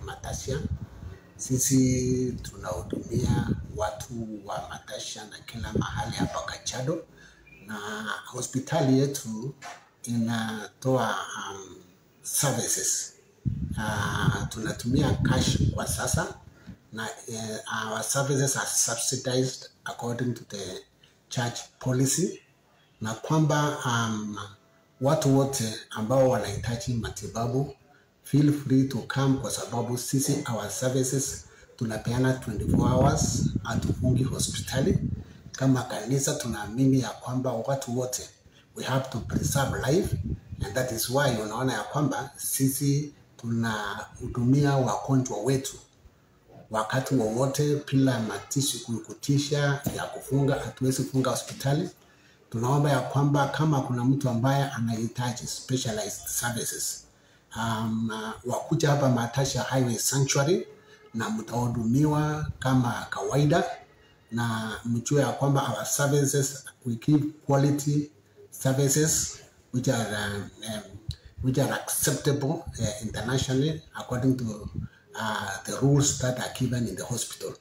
Matasia. Sisi tunahudumia watu wa Matasia na kila mahali hapa Kajiado, na hospitali yetu inatoa services. Tunatumia cash kwa sasa na our services are subsidized according to the church policy, na kwamba watu wote ambao wanahitaji matibabu feel free to come, kwa sababu sisi our services tunapeana 24 hours, hatufungi hospitali. Kama kanisa tunaamini ya kwamba watu wote we have to preserve life, and that is why unaona ya kwamba sisi tunahudumia wagonjwa wetu wakati wowote bila matisho kutisha ya kufunga. Hatuwezi kufunga hospitali. Tunaomba ya kwamba kama kuna mtu ambaye anahitaji specialized services wakuja hapa Matasia Highway Sanctuary na mtahudumiwa kama kawaida, na mjue ya kwamba our services, we give quality services which are acceptable internationally according to the rules that are given in the hospital.